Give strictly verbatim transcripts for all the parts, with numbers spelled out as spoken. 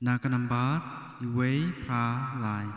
Na ka nambar uwei phra lai.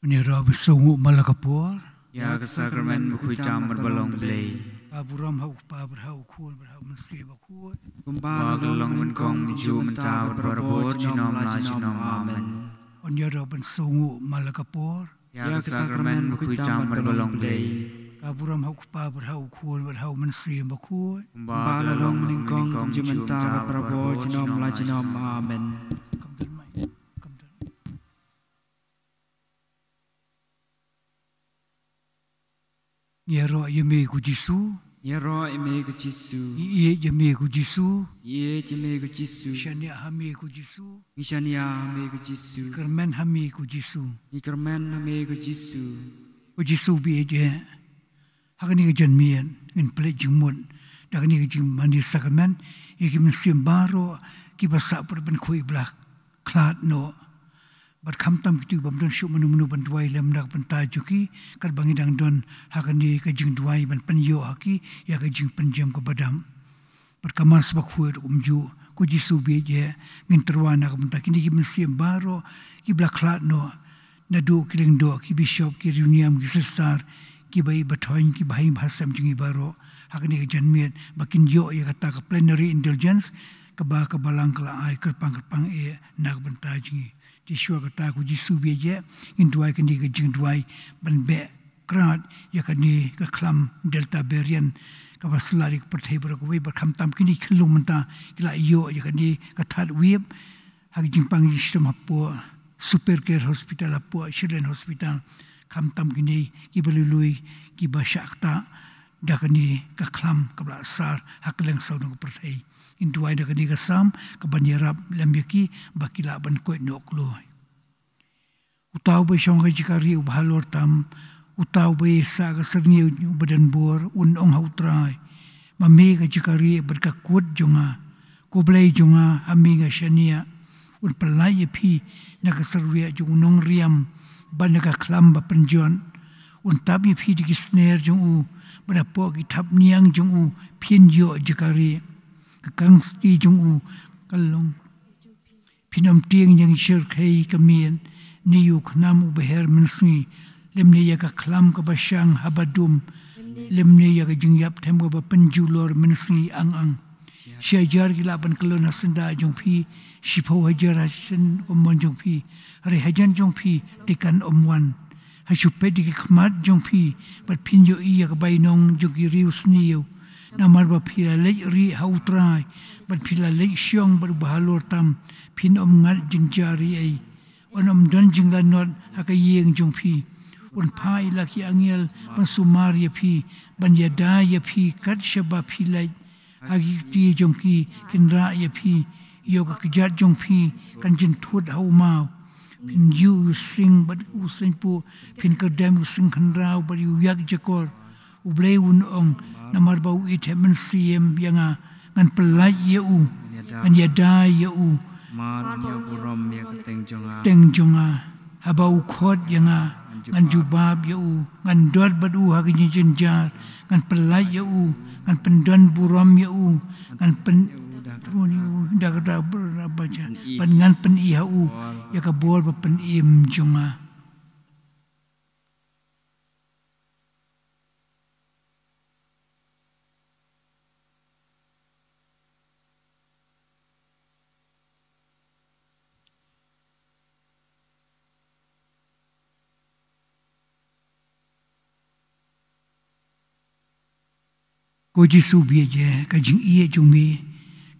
Ngi ïaroh ban sngewnguh man la ka por ïa ka sakramen bakhuid tam bad balong Blei. Ka burom ha u Kpa bad ha u Khun bad ha u Mynsiem Bakhuid. Kumba ka la long nyngkong mynta bad barabor junom la junom. Amen. Ngi ïaroh ban sngewnguh man la ka por ïa ka sakramen bakhuid tam bad balong Blei. Ka burom ha u Kpa bad ha u Khun bad ha u Mynsiem Bakhuid. Kumba ka la long nyngkong mynta bad barabor junom la junom. Amen. Kam don mai. Kam don. Ngi ïaroh ïa me ko Jisu. Ngi ïaroh ïa me ko Jisu. Ngi ïeit ïa me ko Jisu. Ngi ïeit ïa me ko Jisu. Ngi shaniah ha me ko Jisu. Ngi shaniah ha me ko Jisu. Ngi kyrmen ha me ko Jisu. Ngi kyrmen ha me ko Jisu. Ko Jisu ba ïeit, ha kane ka janmiet ngin pynleit jingmut da kane ka jingmane sakramen ïa ki mynsiem baroh kiba sah pyrshah ban khuid ba la khlad noh. Bad khamtam kito bym don shuh mano mano ban duwai lem na ka bynta jong ki, katba ngi dang don ha kane ka jingduwai ban pynïoh ha ki ïa ka jingpynjem kaba dap. Bad ka Mass bakhuid ruh kumjuh, ko Jisu ba ïeit, ngin tyrwa na ka bynta kine ki mynsiem baroh kiba la khlad noh, naduh ki lyngdoh, ki bishop, ki riewniam, ki sister, ki baieid bathoiñ, ki bahaiñ bahasem jong ngi baroh ha kane ka janmiet, ba kin ïoh ïa kata ka plenary indulgence kaba ka Balang ka la ai kyrpang kyrpang eh na ka bynta jong ngi. Te shuwa kata ko Jisu ba ïeit, ngin duwai kane ka jingduwai ban beh krad ïa kane ka khlam Delta variant kaba slat ïa ka pyrthei baroh kawei, bad khamtam kine ki khyllung mynta ki la ïoh ïa kane ka third wave. Ha ka jingpang jingshitom hapoh Super Care Hospital, hapoh Children Hospital, khamtam kine kiba lui lui kiba shah ktah da kane ka khlam kaba la sar ha kylleng saw nong ka pyrthei. Ngin duwai da kane ka Salm kaban ïarap lem ïa ki ba ki lah ban koit noh kloi. Uta uba shong ha ka jaka rieh uba halor tam, uta uba ïaisah ka syrngiew uba don bor, un ong ha U Trai: Ma me ka jaka rieh bad ka kut jong nga, ko Blei jong nga, ha me nga shaniah. Un pynlait ïa phi na ka syrwiah jong u nongriam bad na ka khlam ba pynjot. Un tap ïa phi da ki sner jong u, bad hapoh ki thapniang jong u phin ïoh jaka rieh. Ka kangstei jong u ka long. Phin ym tieng ïa ka shyrkhei ka miet, ne ïa u khnam u baher mynsngi, lymne ïa ka khlam kaba shang haba dum, lymne ïa ka jingïap them kaba pynjulor mynsngi ang ang. Shi hajar ki lah ban kyllon ha syndah jong phi, shiphew hajar ha shnong jong phi, hynrei hajan jong phi te kan ym wan. Ha shu peit da ki khmat jong phi, bad phin ïohi ïa ka bainong jong ki riewsniew. Namar ba phi la leit rieh ha U Trai, bad phi la leit shong bad u bahalor tam, phin ym ngat jynjar ei ei. Un ym don jinglanot ha ka ïing jong phi. Un phah ïa la ki angel ban sumar ïa phi, ban ïada ïa phi kat shaba phi leit. Ha ki kti jong ki kin rah ïa phi, ïoh ka kjat jong phi kan jynthut ha u maw. Phin ïuh ïa u sing bad u sing puh, phin kyrdem ïa u sing khynraw bad ïa u ïakjakor. U Blei un ong, namar ba u ïeit mynsiem ïa nga, ngan pynlait ïa u, ngan ïada ïa u. Mar ngan ïa burom ïa ka teng jong nga. Teng jong nga. Haba u khot ïa nga, ngan jubab ïa u, ngan dot bad u ha ka jingjynjar, ngan pynlait ïa u, ngan pyndon burom ïa u, ngan pyn- da ka da bad ngan pyni ha u ïa ka bor ba pynim jong nga. Ko Jisu, bieit ïa ka jingïeit jong me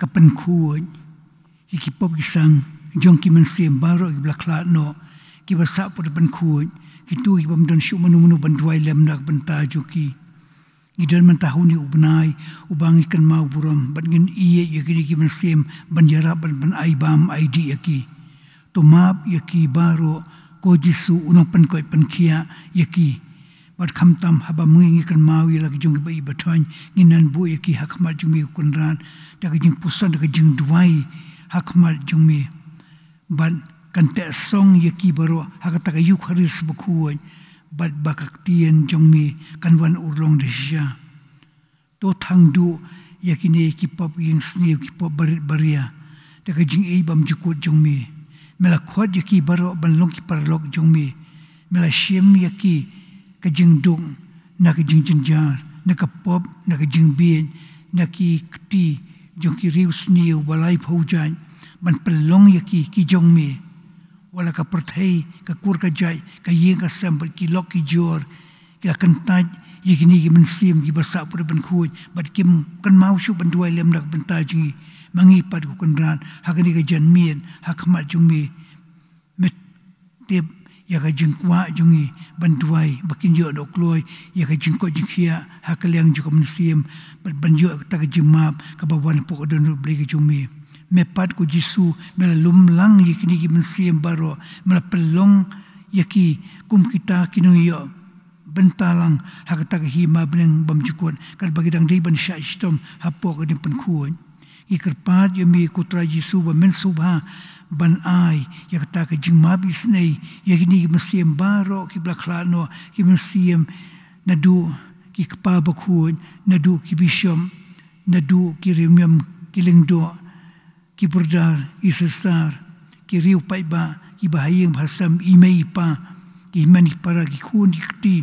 ka pynkhuid ïa ki pop ki sang jong ki mynsiem baroh kiba la khlad noh, kiba sah put ban khuid, kito ki bym don shuh mano mano ban duwai lem na ka bynta jong ki. Ngi don mynta ha une u bnai uba ngi kynmaw burom bad ngin ïeit ïa kine ki mynsiem ban ïarap ban, ban ai bam ai dih ïa ki. To map ïa ki baroh, ko Jisu, u nongpynkhuid pynkhiah ïa ki. Bad khamtam haba ma ngi ngi kynmaw ïa la ki jong kiba ïeit ba thoiñ, ngin nang buh ïa ki ha khmat jong me ko Kynrad da ka jingpuson da ka jingduwai ha khmat jong me. Bad kan teh song ïa ki baroh ha kata ka Ïukharist bakhuid, bad ba ka ktien jong me kan wan urlong da shisha. To thang duh ïa kine ki pop ïing sniew, ki pop barit baria da ka jingïeit bymjukut jong me. Me la khot ïa ki baroh ban long ki paralok jong me. Me la shim ïa ki ka jingduk na ka jingjynjar, na ka pop, na ka jingbieit, na ki kti jong ki riewsniew ba laiphew jait, ban pynlong ïa ki ki jong me. Wat la ka pyrthei, ka kur ka jait, ka ïing ka sem bad ki lok ki jor ki la kyntait ïa kine ki mynsiem kiba sah put ban khuid, bad kim kynmaw shuh ban duwai lem na ka bynta jong ngi. Ma ngi pat ko Kynrad, ha kane ka janmiet ha khmat jong me, me tip ïa ka jingkwah jong ngi ban duwai ba kin ïoh noh kloi ïa ka jingkoit jingkhiah ha ka liang jong ka mynsiem, bad ban ïoh kata ka jingmap kaba wan hapoh ka dohnud Blei ka jong me. Me pat ko Jisu, me la lum lang ïa kine ki mynsiem baroh, me la pynlong ïa ki kum kita ki nongïoh bynta lang ha kata ka hima bneng bymjukut, katba ki dang dei ban shah shitom hapoh ka jingpynkhuid. Ngi kyrpad ïa me ko Trai Jisu ba men sngewbha ban ai ïa kata ka jingmap isynei ïa kine ki mynsiem baroh kiba la khlad noh, ki mynsiem naduh ki kpa bakhuid, naduh ki bishop, naduh ki riewniam ki lyngdoh, ki brother, ki sister, ki riew paidbah, kiba ha ïing ba ha sem, i mei i pa, ki hynmen ki para, ki khun ki kti,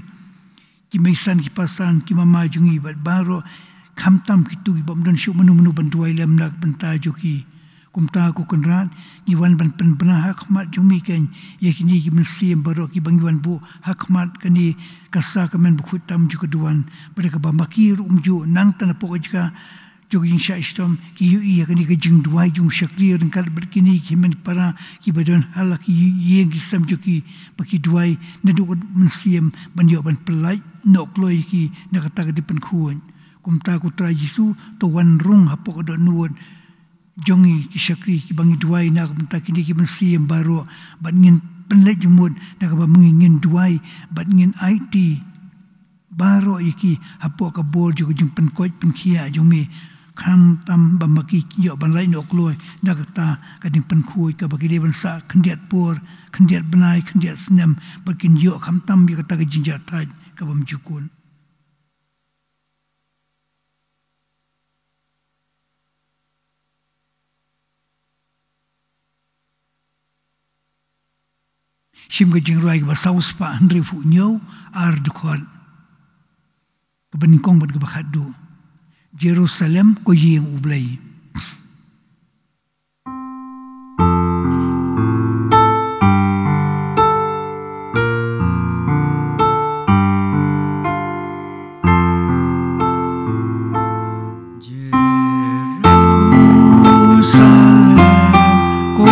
ki meisan ki pasan, ki mama jong ngi bad baroh, khamtam kito ki bym don shuh mano mano ban duwai lem na ka bynta jong ki. Kumta ko Kynrad, ngi wan ban pynbna ha khmat jong me keiñ ïa kine ki mynsiem baroh kiba ngi wan buh ha khmat kane ka sakramen bakhuid tam jong ka duwan, bad kaba ma ki ruh kumjuh nangta napoh ka jaka jong ka jingshah shitom ki ïohi ïa kane ka jingduwai jong u shakri ryngkat bad kine ki hynmen para kiba don ha la ki ïing ki sem jong ki, ba ki duwai naduh ka mynsiem ban ïoh ban pynlait noh kloi ïa ki na kata ka jingpynkhuid. Kumta ko Trai Jisu, to wan rung hapoh ka dohnud jong ngi ki shakri kiba ngi duwai na ka bynta kine ki mynsiem baroh, bad ngin pynleit jingmut na kaba ma ngi ngin duwai bad ngin aiti baroh ïa ki hapoh ka bor jong ka jingpynkhuid pynkhiah jong me. khamtam ba ma ki kin ïoh ban lait noh kloi da kata ka jingpynkhuid kaba ki dei ban sah khyndiat por, khyndiat bnai, khyndiat snem, bad kin ïoh khamtam ïa kata ka jingjahthait kaba ym ju kut. Shim ka jingrwai kaba saw spah hynriewphew hynñiew, ar dkhot. Kaba nyngkong bad kaba khatduh. Jerusalem, ko ïing U Blei. Jerusalem, ko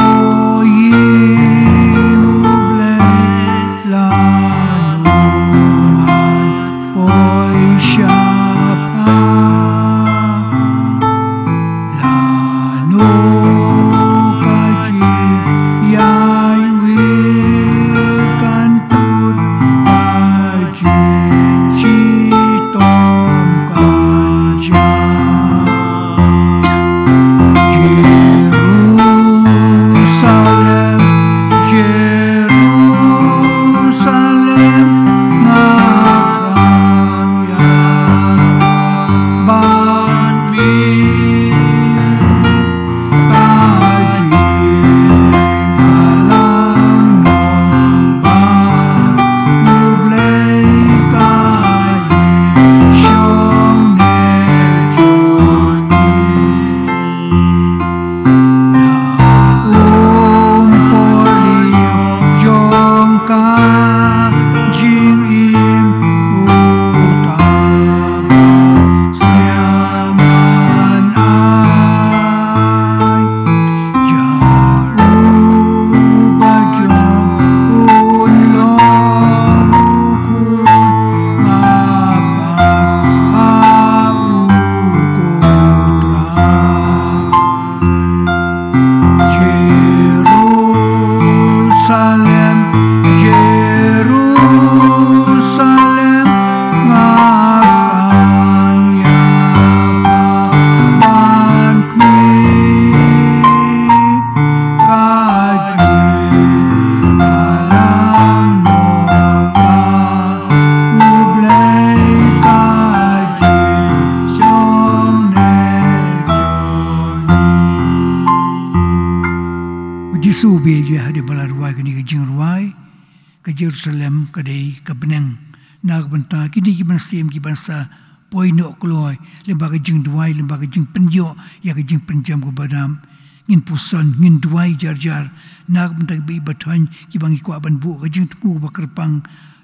ïing U Blei, lano ngan poi shaphang, lano ka jingïaid wir kan kut, ka jing shitom kan jia. Jerusalem, Jerusalem, nga khlaiñ ïa ka ban khmih. Jerusalem, Jerusalem, nga khlaiñ ïa ka ban khmih, ka jingïalang noh ka U Blei ka jingshong ne jong ngi. U Jisu u beh ïa hadien ba la rwai kane ka jingrwai, ka Jerusalem ka dei ka bneng. Na ka bynta kine ki mynsiem kiban sa poi noh kloi lyngba ka jingduwai, lyngba ka jingpynïoh ïa ka jingpynjem kaba dap. Ngin puson, ngin duwai jar jar na ka bynta ki ba ïeit ba thoiñ kiba ngi kwah ban buh ka jingthmu kaba kyrpang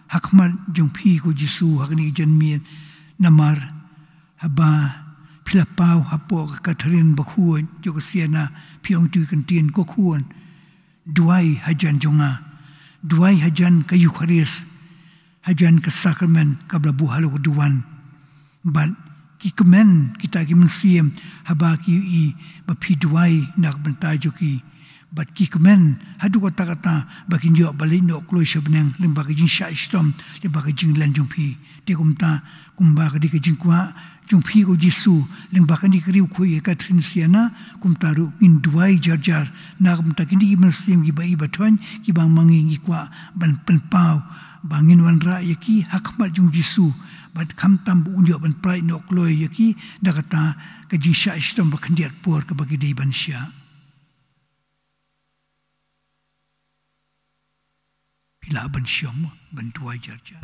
ha khmat jong phi ko Jisu ha kane ka janmiet. Namar haba phi la paw hapoh ka Catherine bakhuid jong ka Siena, phi ong ïa ki kyntien, ko khun, duwai hajan jong nga, duwai hajan ka Eukharist, hajan ka sakramen kaba la buh halor ka duwan. Bad ki kmen kita ki mynsiem haba ki ïohi ba phi duwai na ka bynta jong ki. Bad ki kmen haduh katta katta ba kin ïoh ban leit noh kloi sha bneng lyngba ka jingshah shitom, lyngba ka jinglen jong phi. Te kumta, kumba ka dei ka jingkwah jong phi ko Jisu lyngba kane ka riewkhuid ka Catherine Siena, kumta ruh ngin duwai jar jar na ka bynta kine ki mynsiem kiba ïeit ba thoiñ kiba ma ngi ngi kwah ban pynpaw ba ngin wanrah ïa ki ha khmat jong u Jisu, bad khamtam ba un ïoh ban pynlait noh kloi ïa ki da kata ka jingshah shitom ba khyndiat por kaba ki dei ban shah. Phi lah ban shong, ban duwai jar jar.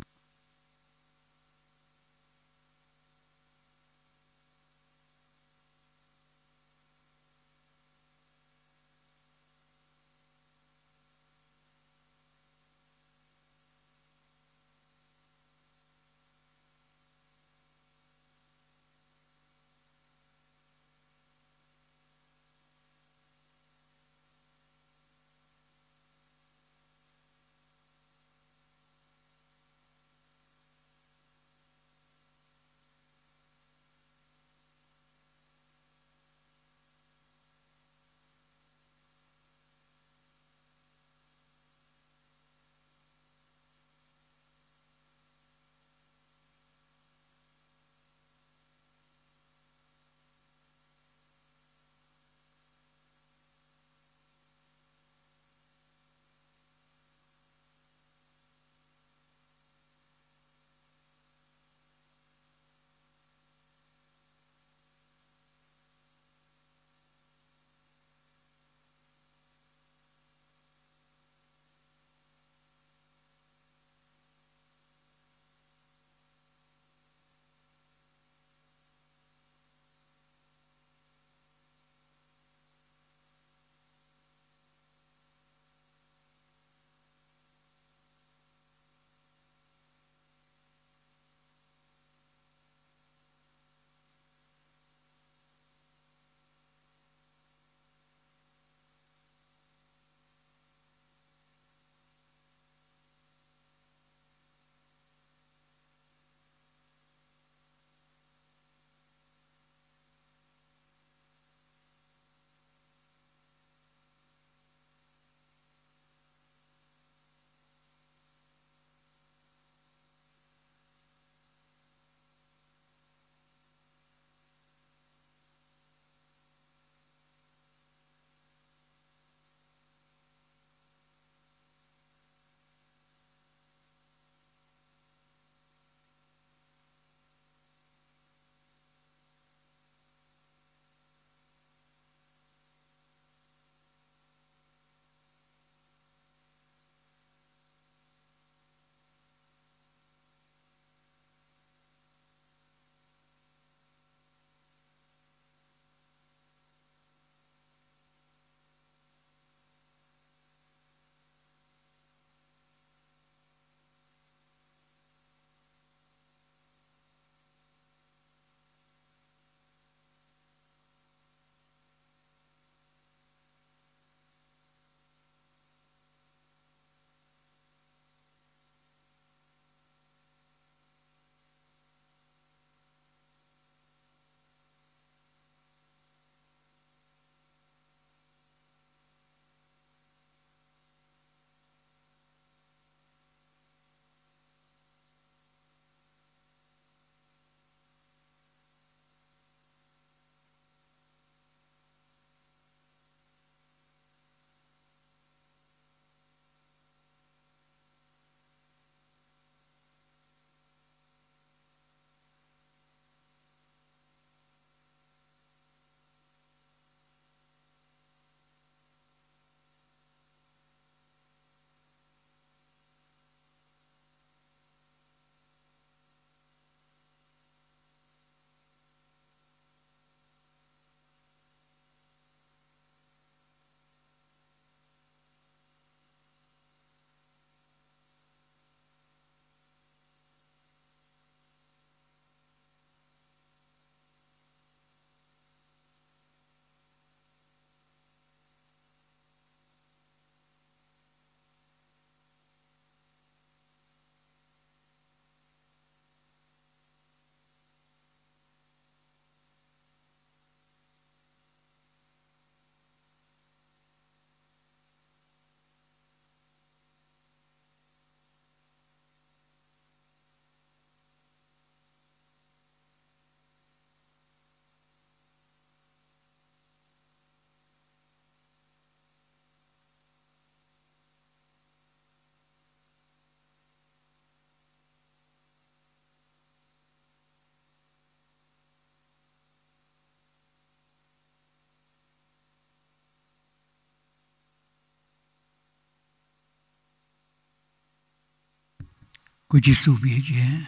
Ko Jisu bieit eh.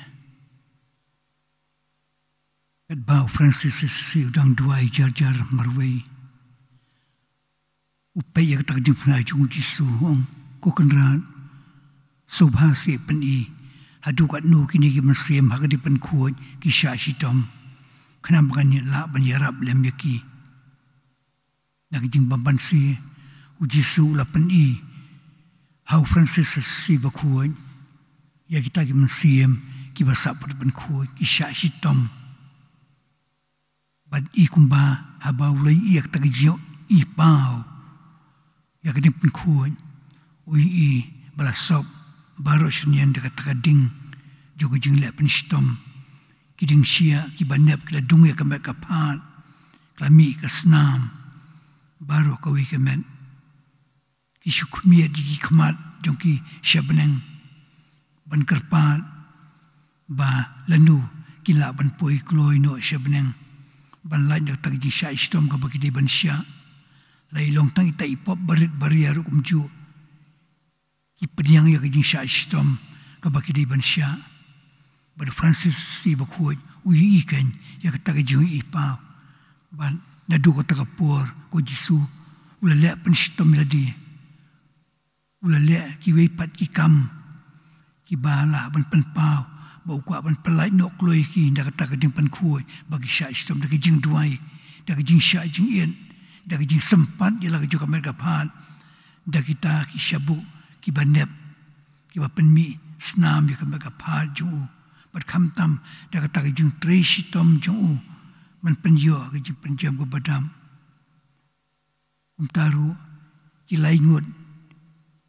Katba u Francis Assisi u dang duwai jar jar marwei, u peit ïa kata ka diengphna jong u Jisu, u ong, Ko Kynrad, sngewbha seh pyni haduh katno kine ki mynsiem ha ka diengpynkhuid ki shah shitom, khnang ba ngan lah ban ïarap lem ïa ki. Na ka jingbymman seh, u Jisu u la pyni ha u Francis Assisi bakhuid ïa kita ki mynsiem kiba sah put pynkhuid, ki shah shitom. Bad i kumba haba u la ïohi ïa kata ka jingïohi paw ïa ka diengpynkhuid, u ïohi ba la sop baroh shi nien da kata ka ding jong ka jingleh pynshitom. Ki dieng shiah kiba nep ki la dung ïa ka met ka phad, ka la mih ka snam baroh kawei ka met. Ki shu khmied ïa ki khmat jong ki sha bneng ban kyrpad ba lano kin lah ban poi kloi noh sha bneng ban lait na kata ka jingshah shitom kaba ki dei ban shah. La i long tang ita i pop barit baria ruh kumjuh, ki pdiang ïa ka jingshah shitom kaba ki dei ban shah. Bad u Francis Assisi bakhuid u ïohi kein ïa kata ka jingïohi paw. Bad naduh kata ka por ko Jisu u la leh pynshitom ïa lade. U la leh kiwei pat ki kam kiba lah ban pynpaw ba u kwah ban pynlait noh kloi ïa ki da kata ka diengpynkhuid ba ki shah shitom, da ka jingduwai, da ka jingshah jingit, da ka jingsympat ïa la ka jong ka met ka phad, da kita ki shabuk kiba nep kiba pynmih snam ïa ka met ka phad jong u, bad khamtam da kata ka jingtrei shitom jong u ban pynïoh ka jingpynjem kaba dap. Kumta ruh ki lai ngut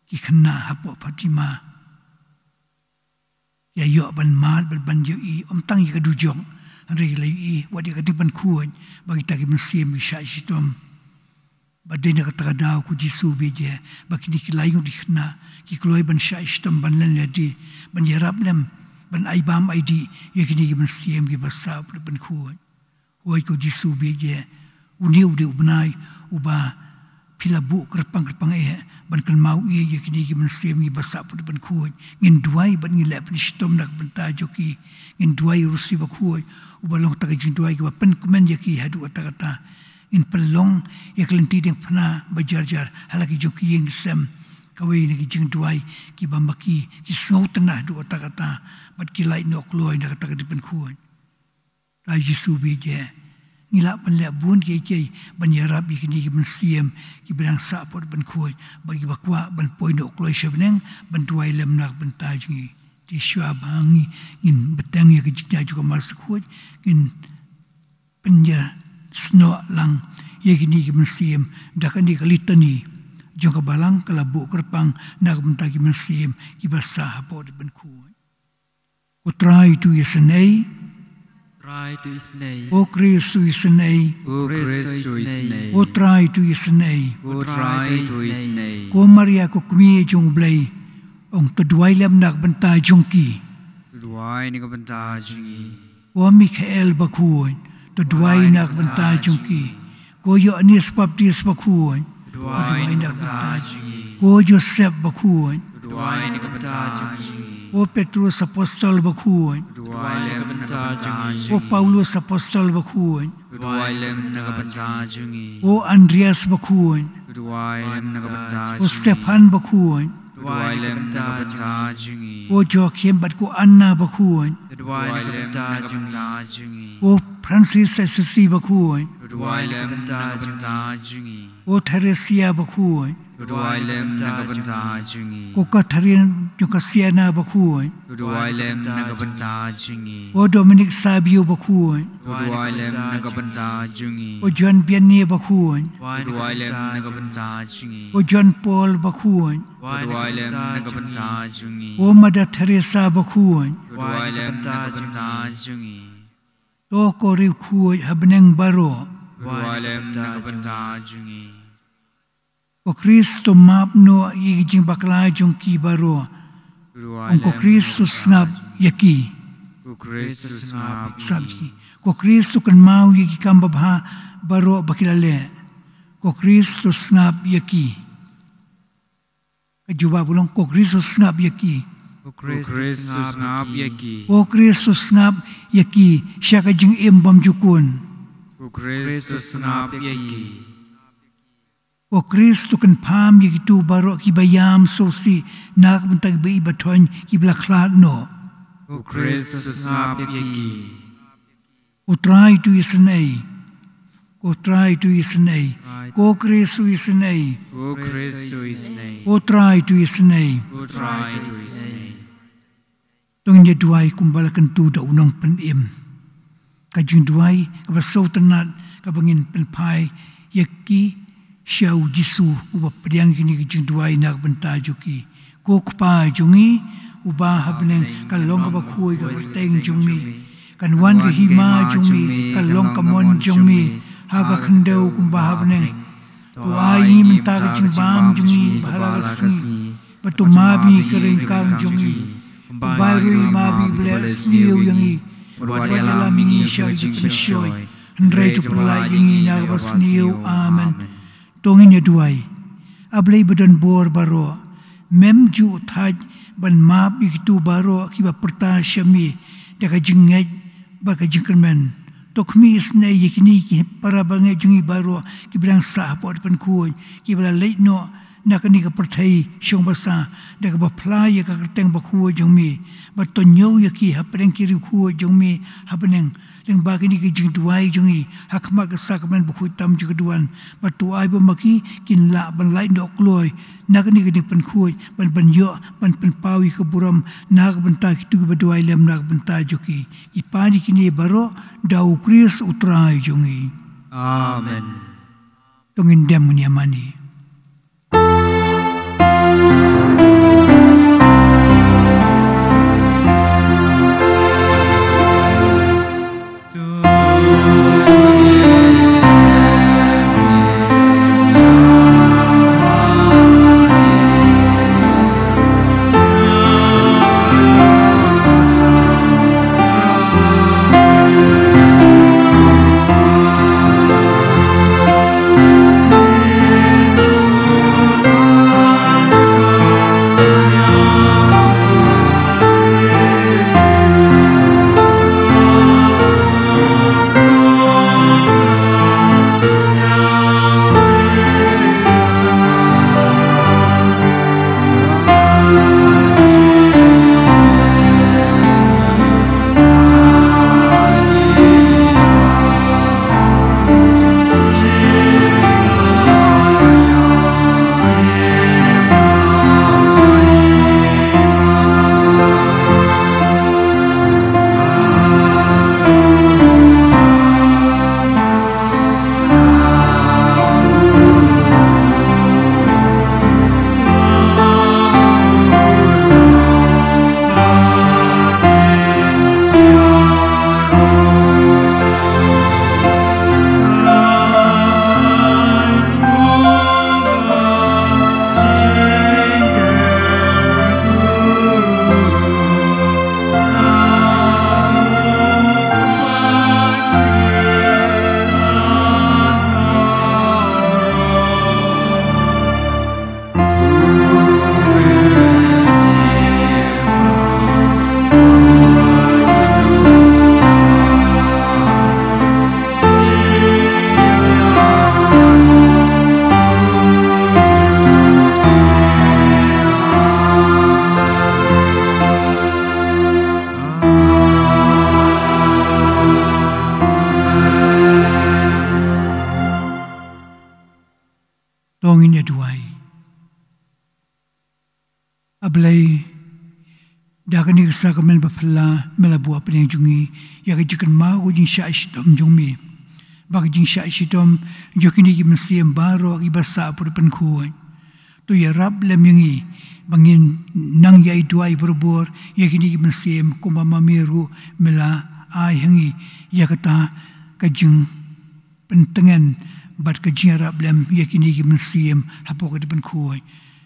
ki khynnah hapoh Fatima ki la ïoh ban mad bad ban ïohi, ym tang ïa ka dujok, hynrei ki la ïohi wat ïa ka diengpynkhuid ba kita ki mynsiem ki shah shitom. Bad dei na kata ka daw ko Jisu bieit eh ba kine ki lai ngut ki khynnah ki kloi ban shah shitom ban len lade, ban ïarap lem, ban ai bam ai dih ïa kine ki mynsiem kiba sah put pynkhuid. Hooid ko Jisu bieit eh, une u dei u bnai uba phi la buh kyrpang kyrpang eh ban kynmaw ïa kine ki mynsiem kiba sah put pynkhuid. Ngin duwai bad ngin leh pynshitom na ka bynta jong ki. Ngin duwai ïa u Rosary bakhuid uba long kata ka jingduwai kaba pynkmen ïa ki haduh katta katta. Ngin pynlong ïa ka lynti diengphna ba jar jar ha la ki jong ki ïing ki sem, kawei na ki jingduwai kiba ma ki ki sngewtynnad haduh katta katta bad ki lait noh kloi na kata ka diengpynkhuid. Trai Jisu bieit eh, ngi lah ban leh bun kiei kiei ban ïarap ïa kine ki mynsiem kiba dang sah put pynkhuid bad kiba kwah ban poi noh kloi sha bneng ban duwai lem na ka bynta jong ngi. Te shuwa ba ngi, ngin bteng ïa ka jingkñia jong ka Mass bakhuid, ngin pynïasnoh lang ïa kine ki mynsiem da kane ka litani jong ka Balang ka la buh kyrpang na ka bynta ki mynsiem kiba sah hapoh put pynkhuid. Ko Trai to ïasynei. Trai to ïasynei. Ko Khrist to ïasynei. Ko Khrist to ïasynei. Ko Trai to ïasynei. Ko Trai to ïasynei. Ko Maria ko Kmie jong U Blei, ong to duwai lem na ka bynta jong ki. To duwai na ka bynta jong ngi. Ko Mikhael bakhuid, to duwai na ka bynta jong ki. Ko Ïoannis Baptist bakhuid, to duwai na ka bynta jong ngi. Ko Joseph bakhuid, to duwai na ka bynta jong ngi. Ko Petrus Apostol bakhuid, to duwai na ka bynta jong ngi. Ko Paulus Apostol bakhuid, to duwai lem na ka bynta jong ngi. Ko Andreas bakhuid, to duwai lem na ka bynta jong ngi. Ko Stephan bakhuid, to duwai lem na ka bynta jong ngi. Ko Joachim bad ko Anna bakhuid, to duwai na ka bynta jong ngi. Ko Francis Assisi bakhuid, to duwai lem na ka bynta jong ngi. Ko Theresia bakhuid, to duwai lem na ka bynta jong ngi. Ko Catherine jong ka Siena bakhuid, to duwai lem na ka bynta jong ngi. Ko Dominic Savio bakhuid, to duwai lem na ka bynta jong ngi. Ko John Vianney bakhuid, to duwai lem na ka bynta jong ngi. Ko John Paul bakhuid, to duwai lem na ka bynta jong ngi. Ko Mother Teresa bakhuid, to duwai lem na ka bynta jong ngi. To ko riewkhuid ha bneng baroh, to duwai lem na ka bynta jong ngi. Ko Khrist to map noh ïa ki jingbakla jong ki baroh. Ong ko Khrist to sngap ïa ki. Ko Khrist to sngap ïa ki. Ko Khrist to kynmaw ïa ki kam babha baroh ba ki la leh. Ko Khrist to sngap ïa ki. Ka jubab u long ko Khrist to sngap ïa ki. U Khrist, u sngap ïa ki. Ko Khrist, u sngap ïa ki sha ka jingim bymjukut. U Khrist, u sngap ïa ki. Ko Khrist, u kynpham ïa kito baroh kiba ïam sngewsih na ka bynta kiba ïeit ba thoiñ, kiba la khlad noh. U Khrist, u sngap ïa ki. Ko Trai, to isynei. Ko Trai, to isynei. Ko Khrist, to isynei. Ko Khrist, to isynei. Ko Trai, to isynei. Ko Trai, to isynei. To ngin ïa duwai kumba la kyntu da u nongpynim. Ka jingduwai kaba sngewtynnat kaba ngin pynphai ïa ki sha u Jisu uba pdiang kine ki jingduwai na ka bynta jong ki. Ko Kpa jong ngi uba ha bneng, ka long kaba khuid ka kyrteng jong me. Kan wan ka hima jong me, kan long ka mon jong me ha ka khyndew kumba ha bneng. To ai ïa ngi mynta ka jingbam jong ngi ba ha la ka sngi. Bad to map ïa ngi ka ryngkat jong ngi kumba ruh ngi map ïa kiba leh sniew ïa ngi. Bad wat ïalam ïa ngi sha ka jingpynshoi, hynrei to pyllait ïa ngi na kaba sniew. Amen. To ngin ïa duwai. A Blei ba don bor baroh, mem ju thait ban map ïa kito baroh kiba pyrta sha me da ka jingngeit bad ka jingkyrmen. To khmih isynei ïa kine ki para bangeit jong ngi baroh kiba dang sah hapoh dei pynkhuid, kiba la leit noh na kane ka pyrthei shong basa, da kaba phla ïa ka kyrteng bakhuid jong me. Bad to ñiew ïa ki hapdeng ki riewkhuid jong me ha bneng lyngba kine ki jingduwai jong ngi ha khmat ka sakramen bakhuid tam jong ka duwan. Bad to ai ba ma ki kin lah ban lait noh kloi na kane ka dei pynkhuid, ban ban ïoh ban pynpaw ïa ka burom na ka bynta kito kiba duwai lem na ka bynta jong ki. Ngi pan ïa kine baroh da u Khrist u Trai jong ngi. Amen. To ngin dem ngin ïa mane. To ngin ïa duwai. A Blei, da kane ka sakramen ba phylla me la buh hapdeng jong ngi ïa ka jingkynmaw ka jingshah shitom jong me, ba ka jingshah shitom jong kine ki mynsiem baroh kiba sah hapoh dei pynkhuid. To ïarap lem ïa ngi ba ngin nang ïa duwai barabor ïa kine ki mynsiem kumba ma me ruh me la ai ha ngi ïa kata ka jing pyntngen bad ka jingïarap lem ïa kine ki mynsiem hapoh ka dei pynkhuid.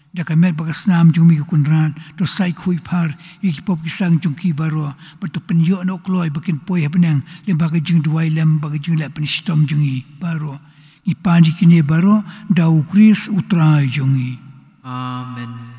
Da ka met bad ka snam jong me ko Kynrad, to sait khuid phar ïa ki pop ki sang jong ki baroh, bad to pynïoh noh kloi ba kin poi ha bneng lyngba ka jingduwai lem bad ka jingleh pynshitom jong ngi baroh. Ngi pan ïa kine baroh da u Khrist u Trai jong ngi. Amen.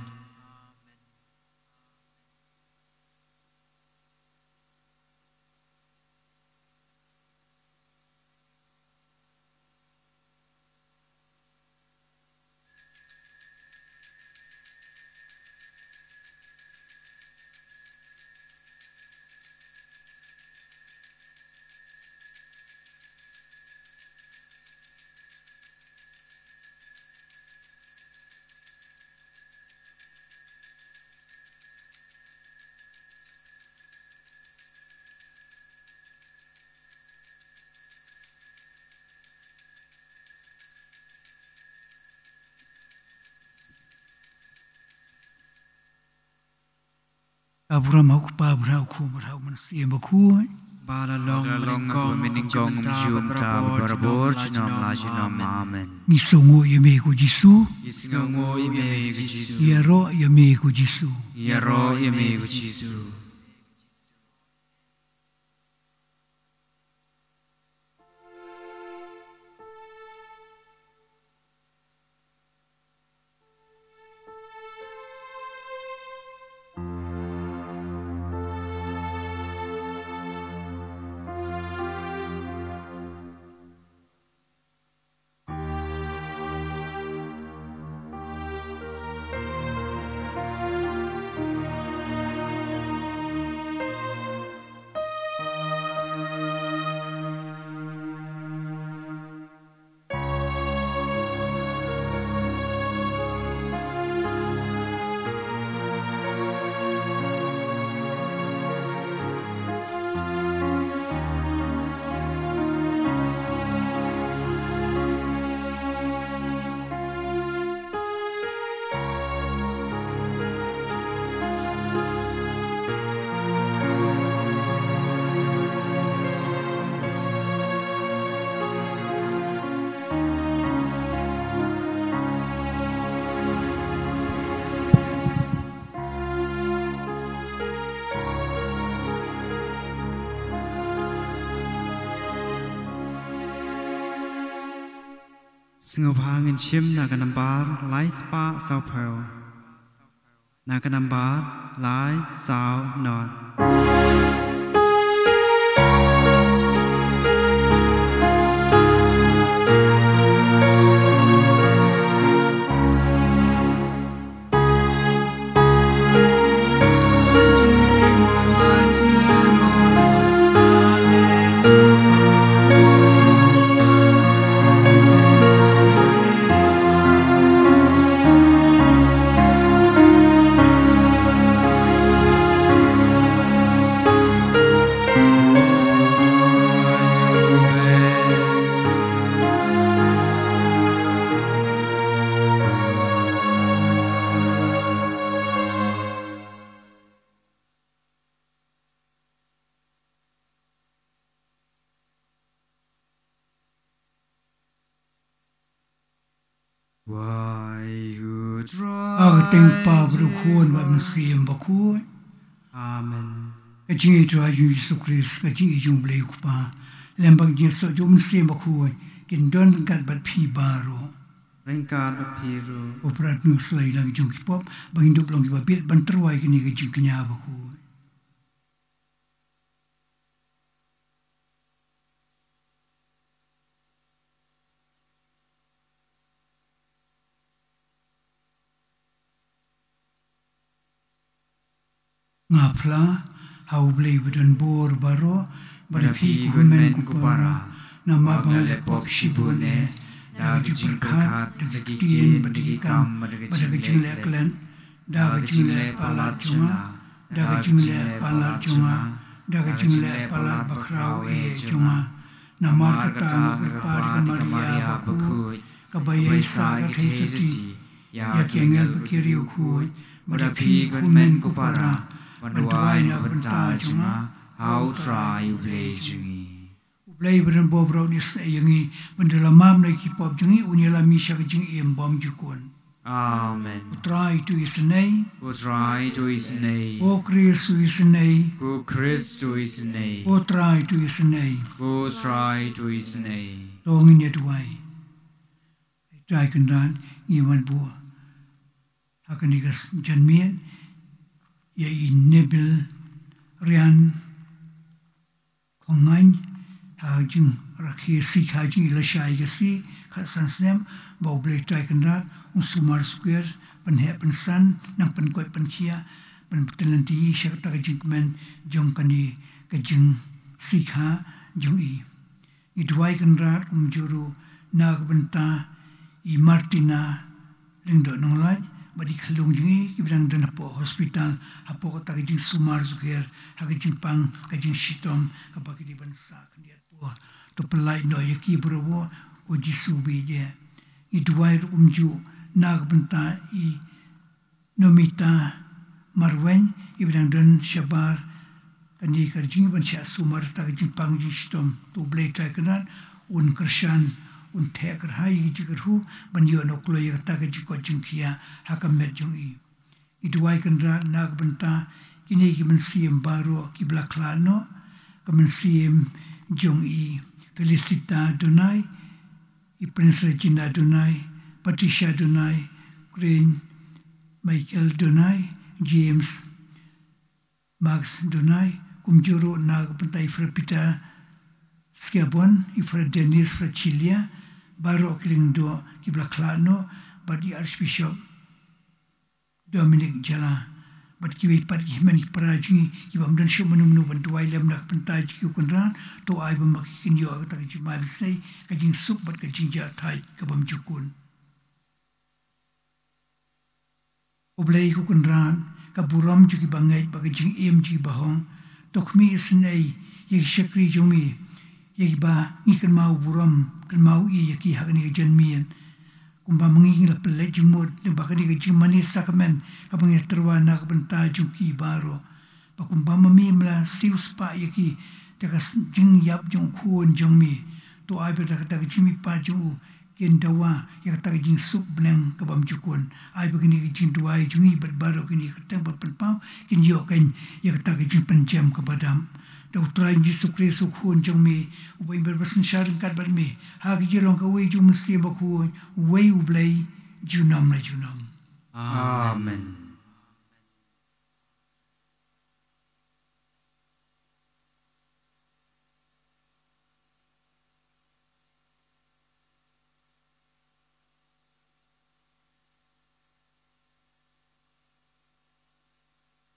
Ka burom ha u Kpa, bad ha u Khun, bad ha u Mynsiem Bakhuid. Ba la long, ba la long, ba nyngkong, ba nyngkong, mynta, mynta, bad barabor, junom la junom. Amen. Amen. Ngi sngewnguh ïa me ko Jisu. Ngi sngewnguh ïa me ko Jisu. Ïaroh ïa me ko Jisu. Ïaroh ïa me ko Jisu. Sngewbha ngin shim na ka nambar lai spah saw phew. Na ka nambar lai saw nod. Wai u Trai. Ha ka kyrteng u Kpa bad u Khun bad u Mynsiem Bakhuid. Amen. Ka jingïeit u Trai jong u Jisu Khrist, ka jingïeit jong u Blei u Kpa, lem bad ka jingïasoh jong u Mynsiem Bakhuid, kin don ryngkat bad phi baroh. Ryngkat bad phi ruh. Ko Trai, to sla ïa la ka jong ki pop, ba ngin dup long kiba bit ban tyrwa ïa kane ka jingkñia bakhuid. Nga phla ha U Blei ba don bor baroh, bad ha phi ko hynmen ko para, namar ba nga la pop shibun eh, da ka jingpyrkhat, da ki ktien, bad da ki kam, bad da ka jingleh klet, da ka jingleh palat jong nga, da ka jingleh palat jong nga, da ka jingleh palat bakhraw eh jong nga. Namar kata nga kyrpad ïa ka Maria bakhuid, kaba ïaisah ka theisotti, ïa ki angel bad ki riewkhuid, bad ïa phi ko hynmen ko para, ban duwai na ka bynta jong nga ha U Trai U Blei jong ngi. U Blei ba don bor baroh un isynei ïa ngi, ban da lamam na ki pop jong ngi, un ïalam ngi sha ka jingim bymjukut. Amen. Ko Trai to isynei. Ko Trai to isynei. Ko Khrist to isynei. Ko Khrist to isynei. Ko Trai to isynei. Ko Trai to isynei. To ngin ïa duwai. Ai Trai Kynrad, ngi wan buh ha kane ka janmiet ïa i Nebil Rian Khongaiñ, ha ka jingrakhe sikha jong i lashai ka sngi, khatsan snem, ba U Blei Trai Kynrad un sumar sukher, pynheh pynsan, nang pynkoit pynkhiah, pynpyntip lynti sha kata ka jingkmen jong kane ka jingsikha jong i. Ngi duwai Kynrad kumjuh ruh na ka bynta i Martina Lyngdoh Nonglait, bad i khyllung jong i kiba dang don hapoh hospital, hapoh kata ka jingsumar sukher, ha ka jingpang ka jingshitom kaba ki dei ban sah khyndiat por. To pyllait noh ïa ki baroh, ko Jisu ba ïeit. Ngi duwai ruh kumjuh na ka bynta i Nomita Marwein, Iba dang don shabar kane ka jingïaban shah sumar ta ka jingpang jingshitom. To U Blei Trai Kynrad un kyrshan, un theh kyrhai ïa ki jingkyrkhu ban ïoh noh kloi ïa kata ka jingkoit jingkhiah ha ka met jong i. I duwai Kynrad na ka bynta kine ki mynsiem baroh kiba la khlad noh, ka mynsiem jong i Felicita Donai, i Prince Regina Donai, Patricia Donai, Crane, Michael Donai, James, Max Donai, kumjuh ruh na ka bynta i Fra Peter Skiabon, i Fra Dennis, Fra Chilia, baroh ki lyngdoh kiba la khlad noh, bad i Archbishop Dominic Jala, bad kiwei pat ki hynmen ki para jong ngi kiba ym don shuh mano mano ban duwai lem na ka bynta jong ki, ko Kynrad. To ai ba ma ki kin ïoh kata ka jingmai mynsngi, ka jingsuk bad ka jingjahthait ka bymjukut. U Blei, ko Kynrad, ka burom jong kiba ngeit bad ka jingim jong kiba hok. To khmih isynei ïa ki shakri jong me, ïa kiba ngi kynmaw burom, kynmaw ïa ki ha kane ka janmiet. Kumba ma ngi ngi la pynleit jingmut lyngba kane ka jingmane sakramen kaba ngi la tyrwa na ka bynta jong ki baroh. Ba kumba ma me me la siew spah ïa ki da ka s-, jingïap jong U Khun jong me. To ai ba da kata ka jingmihpat jong u kin dawa ïa kata ka jingsuk bneng ka bymjukut. Ai ba kine ki jingduwai jong ngi bad baroh kine ki kyrteng ba pynpaw kin ïoh kein ïa kata ka jingpynjem kaba dap. Da U Trai Jisu Khrist U Khun jong me, uba im bad ba synshar ryngkat bad me ha ka jinglong kawei jong U Mynsiem Bakhuid, uwei U Blei, junom la junom. Amen.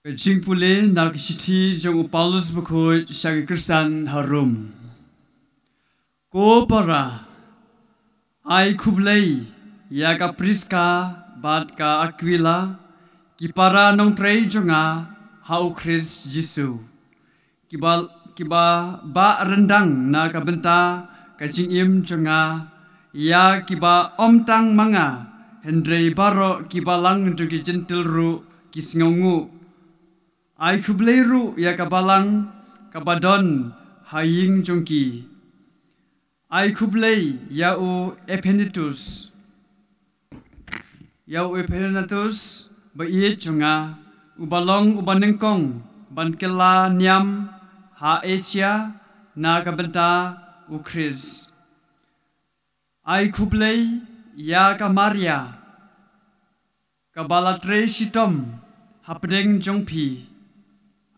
Ka jingpule na ka shithi jong u Paulus Bakhuid sha ki Khristan ha Rom. Ko para, ai khublei ïa ka Priska bad ka Akwila, ki para nongtrei jong nga ha U Khrist Jisu, kiba, kiba bah ryndang na ka bynta ka jingim jong nga, ïa kiba ym tang ma nga hynrei baroh ki balang jong ki Jentil ruh ki sngewnguh. Ai khublei ruh ïa ka balang kaba don ha ïing jong ki. Ai khublei ïa u Epenetus, ïa u Epenetus ba ïeit jong nga, uba long uba nyngkong ban kylla niam ha Asia na ka bynta U Khrist. Ai khublei ïa ka Maria, kaba la trei shitom hapdeng jong phi.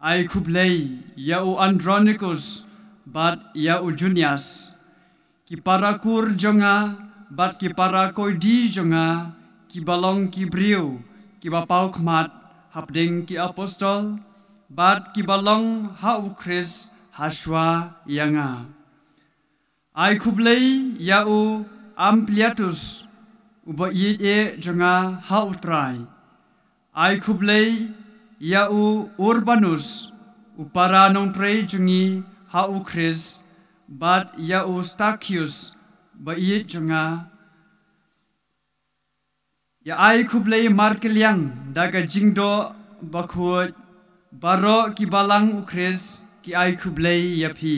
Ai khublei ïa u Andronikus bad ïa u Junias, ki para kur jong nga bad ki para koidi jong nga, kiba long ki briew kiba paw khmat hapdeng ki apostol bad kiba long ha U Khrist hashwa ïa nga. Ai khublei ïa u Ampliatus, uba ïeit eh jong nga ha U Trai. Ai khublei ïa u Urbanus, u para nongtrei jong ngi ha U Khrist, bad ïa u Stakius ba ïeit jong nga. Ïa ai khublei markylliang da ka jingdoh bakhuid. Baroh ki balang U Khrist ki ai khublei ïa phi.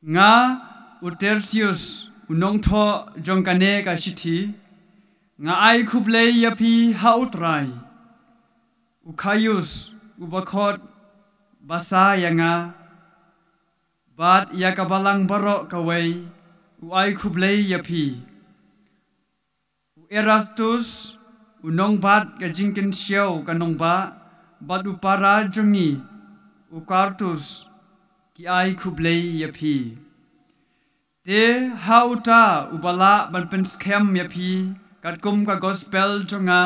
Nga, u Tertius, u nongthoh jong kane ka shithi, nga ai khublei ïa phi ha U Trai. U Gaius, uba khot basa ïa nga, bad ïa ka balang baroh kawei, u ai khublei ïa phi. U Erastus, u nongbat ka jingkynshew ka nongbah, bad u para jong ngi, u Kwartus, ki ai khublei ïa phi. Te ha uta uba lah ban pynskhem ïa phi katkum ka gospel jong nga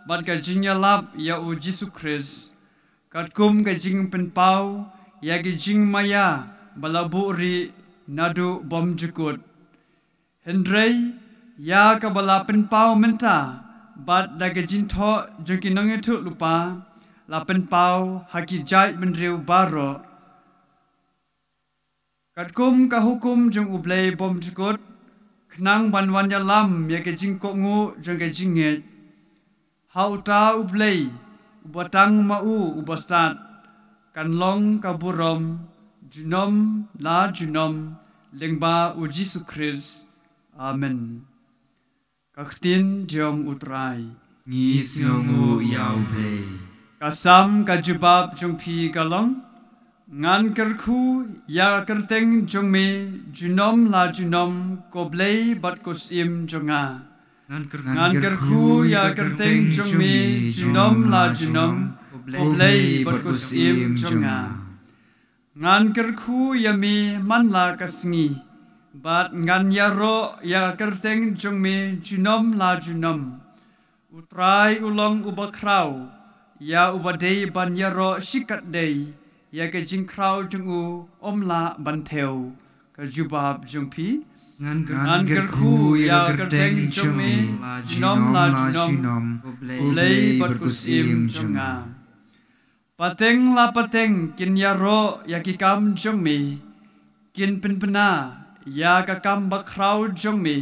bad ka jingïalap ïa U Jisu Khrist, katkum ka jingpynpaw ïa ki jingmaïa ba la buhrieh naduh bymjukut. Hynrei ïa kaba la pynpaw mynta bad da ka jingthoh jong ki nongïathuhlypa, la pynpaw ha ki jaitbynriew baroh, katkum ka hukum jong U Blei bymjukut, khnang ban wanïalam ïa ka jingkohnguh jong ka jingngeit. Ha uta U Blei, uba tang ma u uba stad, kan long ka burom junom la junom, lyngba u Jisu Khrist. Amen. Ka ktien jong U Trai. Ngi sngewnguh ïa U Blei. Ka Salm ka jubab jong phi ka long: Ngan kyrkhu ïa ka kyrteng jong me junom la junom, ko Blei bad ko Syiem jong nga. Ngan kyrkhu ïa ka kyrteng jong me junom la junom, ko Blei bad ko Syiem jong nga. Ngan kyrkhu ïa me man la ka sngi, bad ngan ïaroh ïa ka kyrteng jong me junom la junom. U Trai u long uba khraw, ïa uba dei ban ïaroh shikatdei, ïa ka jingkhraw jong u ym lah ban thew. Ka jubab jong phi. Ngan kyrkhu ïa ka kyrteng jong me junom la junom, ko Blei bad ko Syiem jong nga. Pateng la pateng kin ïaroh ïa ki kam jong me, kin pynbna ïa ka kam bakhraw jong me,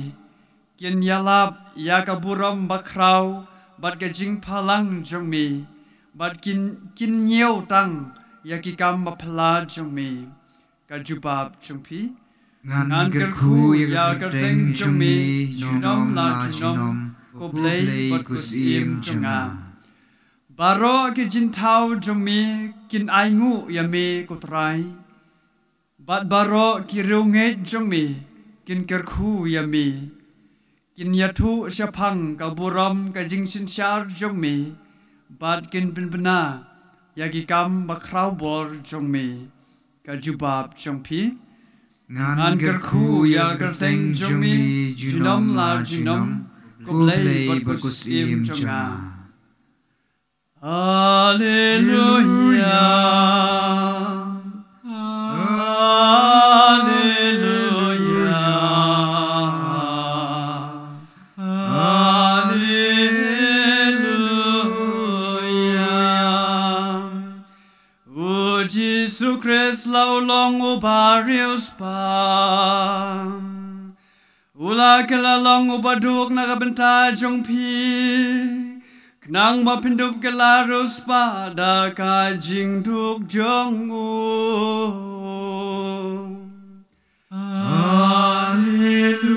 kin ïalap ïa ka burom bakhraw bad ka jingphalang jong me, bad kin, kin ñiew tang ïa ki kam baphylla jong me. Ka jubab jong phi. Ngan kyrkhu ïa ka kyrteng jong me junom la junom, ko Blei bad ko Syiem jong nga. Baroh ki jingthaw jong me kin ainguh ïa me, ko Trai, bad baroh ki riewngeit jong me kin kyrkhu ïa me. Kin ïathuh shaphang ka burom ka jingsynshar jong me, bad kin pynbna ïa ki kam bakhraw bor jong me. Ka jubab jong phi. Ngan kyrkhu ïa ka kyrteng jong me junom la junom, ko Blei bad ko Syiem jong nga. Haleluya. Haleluya. Haleluya. U Jisu Khrist la u long uba riewspah. U la kylla long uba duk na ka bynta jong phi, khnang ba phin dup kylla riewspah da ka jingduk jong u. Haleluya.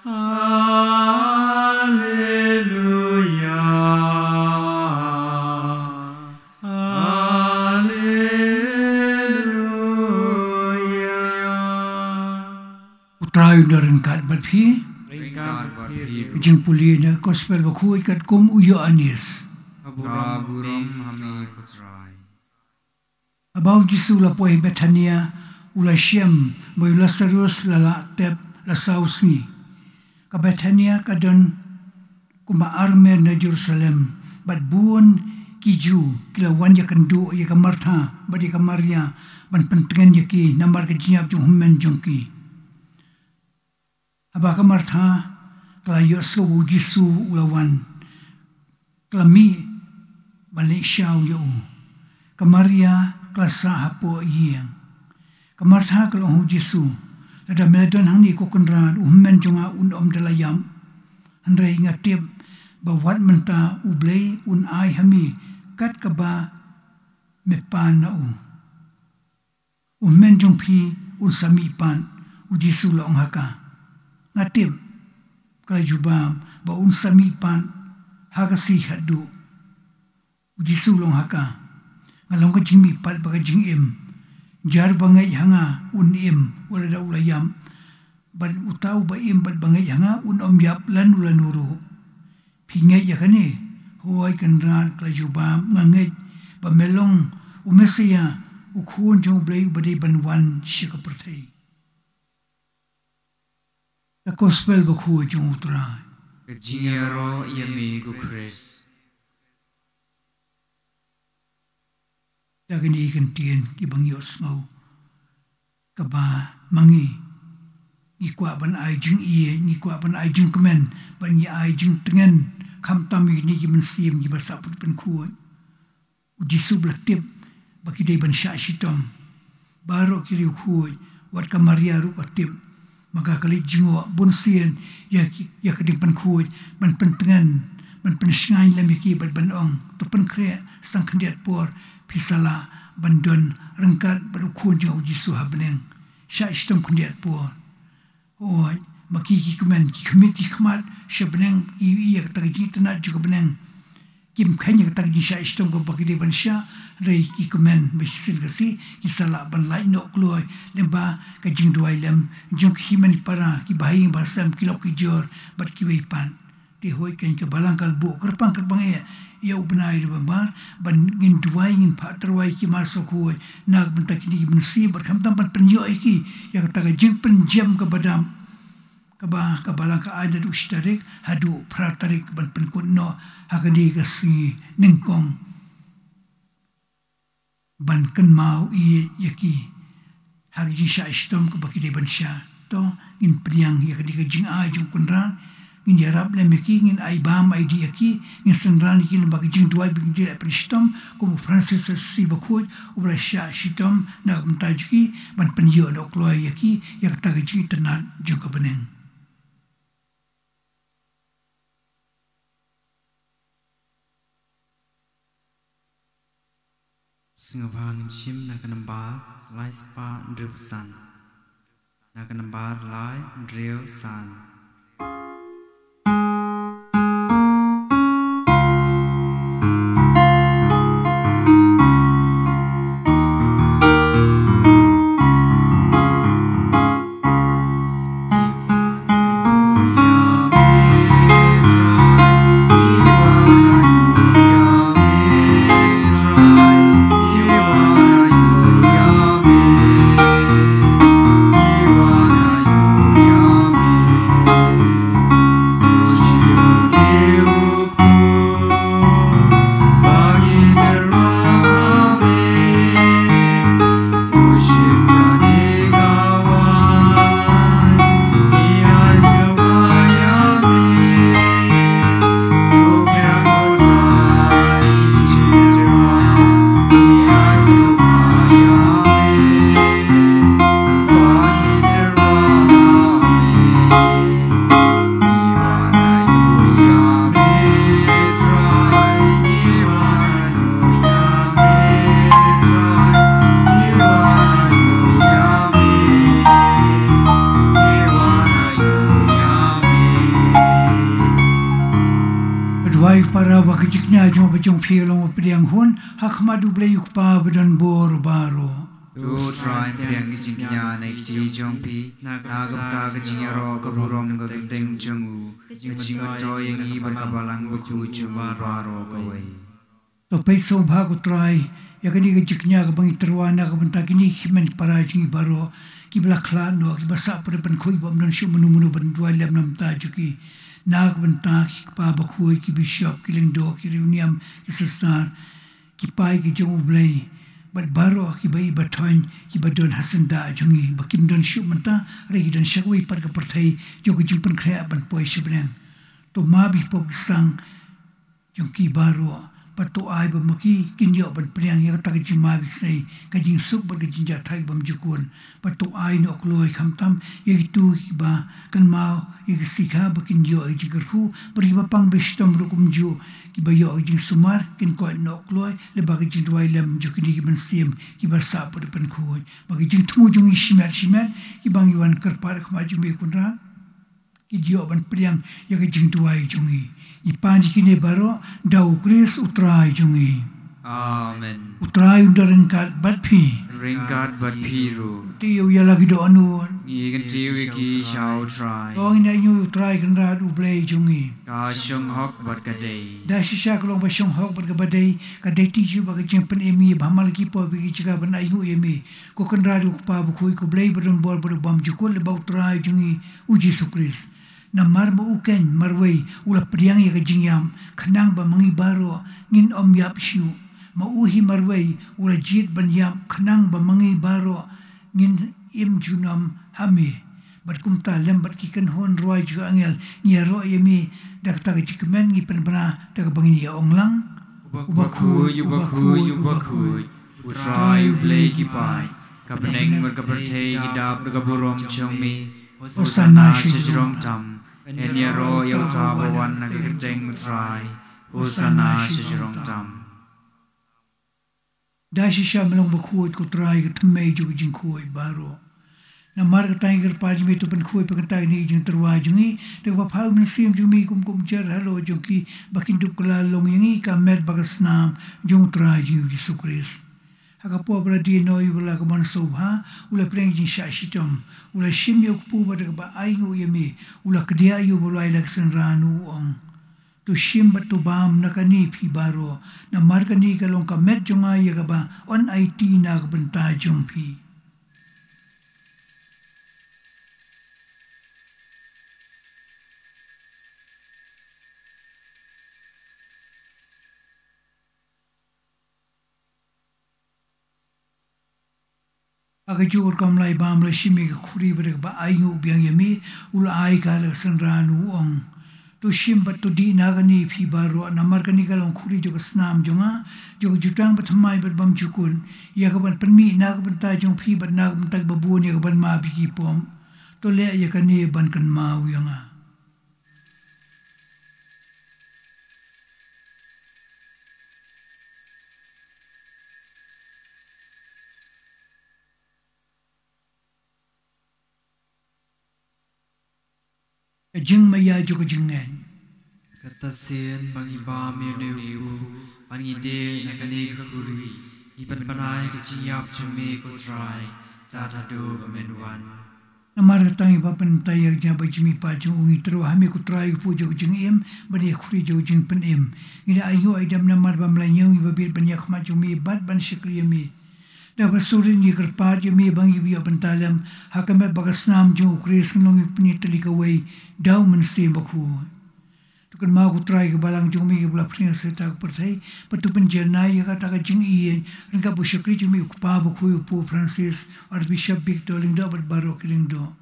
Haleluya. Haleluya. U Trai un da ryngkat bad phi. Ryngkat bad phi ruh. Jingpule na Gospel Bakhuid katkum u Ïoannis. Ka burom ha me ko Trai. Haba u Jisu u la poi Bethania, u la shem ba u Lasarus la lah tep la saw sngi. Ka Bethania ka don kumba ar mer na Jerusalem, bad bun ki Jiw ki la wan ïakynduh ïa ka Martha bad ïa ka Maria ban pyntngen ïa ki namar ka jingïap jong u hynmen jong ki. Haba ka Martha ka la ïohsngew ba u Jisu u la wan, ka la mih ban leit shaw ïa u. Ka Maria ka la sah hapoh ïing. Ka Martha ka la ong ha u Jisu, lada me la don hangne ko Kynrad, u hynmen jong nga un ym da la ïap. Hynrei nga tip ba wat mynta U Blei un ai ha me kat kaba me pan na u. U hynmen jong phi un sa mih pat, u Jisu u la ong ha ka. Nga tip, ka la jubab, ba un sa mih pat ha ka sngi kaba kut. U Jisu u la ong ha ka. Nga long ka jingmihpat bad ka jingim. Jar ba ngeit ha nga un im wat lada u la ïap. Bad uta uba im bad ba ngeit ha nga un ym ïap lano lano ruh. Phi ngeit ïa kane? Hooid Kynrad, ka la jubab, nga ngeit ba me long u Messaïah, u Khun jong U Blei uba dei ban wan sha ka pyrthei. Ka Gospel Bakhuid jong U Trai. Ka jingïaroh ïa me ko Khrist. Da kine ki kyntien kiba ngi ïohsngew, kaba ma ngi ngi kwah ban ai jingïeit, ngi kwah ban ai jingkmen, ban ngi ai jingtngen, khamtam ïa kine ki mynsiem kiba sah pynkhuid. U Jisu u la tip ba ki dei ban shah shitom. Baroh ki riewkhuid, wat ka Maria ruh ka tip. Ma ka ka leit jngoh bunsien ïa ki, ïa ka diengpynkhuid ban pyntngen, ban pynshngaiñ lem ïa ki bad ban ong, to pynkhreh, sa tang khyndiat por phi sa lah ban don ryngkat bad u khun jong U Jisu ha bneng. Shah shitom khyndiat por. Hooid, ma ki ki kmen, ki khmih ki khmat sha bneng, ïa kata ka jingitynnad jong ka bneng. Kim kheiñ ïa kata ka jingshah shitom kaba ki dei ban shah, hynrei ki kmen ba shisien ka sngi ki sa lah ban lait noh kloi lyngba ka jingduwai lem jong ki hynmen para, ki bahaïing bahasem, ki lok ki jor bad kiwei pat. Te hooid, kein ka Balang ka la buh kyrpang kyrpang eh ïa u bnai November ban ngin duwai, ngin phah tyrwa ïa ki Mass Bakhuid na ka bynta kine ki mynsiem bad khamtam ban pynïoh ïa ki ïa kata ka jingpynjem kaba dap, kaba ka Balang ka ai naduh shi tarik haduh phra tarik ban pynkut noh ha kane ka sngi nyngkong, ban kynmaw ïa, ïa ki ha ka jingshah shitom kaba ki dei ban shah. To ngin pdiang ïa kane ka jingai jong U Kynrad, ngin ïarap lem ïa ki, ngin ai bam ai dih ïa ki, ngin synran ïa ki lyngba ka jingduwai ba ngin ïaleh pynshitom kum u Francis Assisi Bakhuid uba la shah shitom na ka bynta jong ki, ban pynïoh noh kloi ïa ki ïa kata ka jingitynnad jong ka bneng. Sngewbha ngin shim na ka nambar lai spah hynriewphew san. Na ka nambar lai hynriewsan. Duwai para ba ka jingkñia jong ba jong phi long ba pdiang hun ha khmat U Blei U Kpa ba don bor baroh. To Trai, pdiang ka jingkñia na ki kti jong phi na ka bynta ka jingïaroh ka burom ka kyrteng jong u, ka jingmyntoi ïa ngi bad ka Balang Bakhuid jong u baroh kawei. To peit sngewbha ko Trai ïa kane ka jingkñia kaba ngi tyrwa na ka bynta kine ki hynmen para jong ngi baroh, kiba la khlad noh, kiba sah pyrshah pynkhuid, bym don shuh mano mano ban duwai lem na ka bynta jong ki. Na ka bynta ki kpa bakhuid, ki bishop, ki lyngdoh, ki riewniam, ki sister, ki paid ki jong U Blei, bad baroh kiba ïeit ba thoiñ kiba don ha syndah jong ngi, ba kim don shuh mynta, hynrei ki don sha kawei pat ka pyrthei jong ka jingpynkhreh ban poi sha bneng. To map ïa ki pop ki sang jong ki baroh, bad to ai ba ma ki kin ïoh ban pdiang ïa kata ka jingmap isynei, ka jingsuk bad ka jingjahthait bymjukut. Bad to ai noh kloi khamtam ïa kito kiba kynmaw ïa ka sikha ba kin ïoh ïa ka jingkyrkhu, bad kiba pang ba shitom ruh kumjuh, kiba ïoh ïa ka jingsumar kin koit noh kloi lyngba ka jingduwai lem jong kine ki mynsiem kiba sah pyrshah pynkhuid. Ba ka jingthmu jong ngi shimet shimet kiba ngi wan kyrpad ha khmat jong me ko Trai, kin ïoh ban pdiang ïa ka jingduwai jong ngi. Ngi pan ïa kine baroh da U Khrist U Trai jong ngi. Amen. U Trai un don ryngkat bad phi. Ryngkat bad phi ruh. Kyntiew ïa la ki dohnud. Ngi kyntiew ïa ki sha U Trai. To ngin ainguh ïa U Trai Kynrad U Blei jong ngi. Ka shong hok bad ka dei. Da shisha ka long ba shong hok bad kaba dei, ka dei tieng shuh ba ka jingpynim ïa ba hamal ki por ba ki jaka ban ainguh ïa me, ko Kynrad U Kpa Bakhuid, ko Blei ba don bor bad bymjukut, lyngba U Trai jong ngi U Jisu Khrist. Namar ma u keiñ marwei u la pdiang ïa ka jingïap, khnang ba ma ngi baroh ngin ym ïap shuh. Ma u hi marwei u la jied ban ïap, khnang ba ma ngi baroh ngin im junom ha me. Bad kumta lem bad ki kynhun rwai jong ki angel ngi ïaroh ïa me, da kata ka jingkmen ngi pynbna da kaba ngin ïa ong lang: U bakhuid, u bakhuid, u bakhuid, U Trai U Blei ki paid. Ka bneng bad ka pyrthei ki dap da ka burom jong me. Hosana sha jrong tam. Ngan ïaroh ïa uta uba wan ha ka kyrteng U Trai. Hosana sha jrong tam. Da shisha me long bakhuid ko Trai, ka thymmei jong ki jingkhuid baroh. Namar kata ngi kyrpad ïa me, to pynkhuid pynkhiah ïa kane ka jingtyrwa jong ngi da kaba phah u Mynsiem jong me kum ka umjar halor jong ki, ba kin dup kylla long ïa ngi ka met bad ka snam jong U Trai jong ngi U Jisu Khrist. Ha ka por ba la die noh ïa u, ba la kmen sngewbha, u la pdiang ïa ka jingshah shitom, u la shim ïa u kpu bad da kaba ainguh ïa me, u la kdiah ïa u bad u la ai la ka synran, u ong: To shim bad to bam na kane phi baroh, namar kane ka long ka met jong nga ïa kaba yn aiti na ka bynta jong phi. Ha kajuh ka rukom la ibam, la shim ïa ka khuri bad da kaba ainguh biang ïa me, u la ai ka la ka synran, u ong: To shim bad to dih na kane phi baroh, namar kane ka long ka khuri jong ka snam jong nga, jong ka jutang bathymmai bad bymjukut, ïa kaban pynmih na ka bynta jong phi bad na ka bynta kiba bun ïa kaban map ïa ki pop. To leh ïa kane ban kynmaw ïa nga. Ka jingmaïa jong ka jingngeit. Kata sien ba ngi bam ïa une u kpu bad ngi dih na kane ka khuri, ngi pynbna ïa ka jingïap jong me ko Trai, tad haduh ba men wan. Namar kata ngi ba pyntai ïa ka jingïap bad jingmihpat jong u, ngi tyrwa ha me ko Trai, u kpu jong ka jingim bad ïa ka khuri jong ka jingpynim. Ngi da ainguh aidem namar ba me la ñiew ngi ba bit ban ïakhmat jong me bad ban shakri ïa me. Da kaba sngewrit ngi kyrpad ïa me ba ngi ba ïoh bynta lem ha ka met bad ka snam jong U Khrist, ngi long ngi pynïatylli kawei da U Mynsiem Bakhuid. To kynmaw ko Trai ïa ka balang jong me kaba la pynïasoh ha kata ka pyrthei, bad to pynjanai ïa kata ka jingïeit ryngkat bad u shakri jong me u kpa bakhuid u Pope Francis, u Archbishop Victor Lyngdoh bad baroh ki lyngdoh.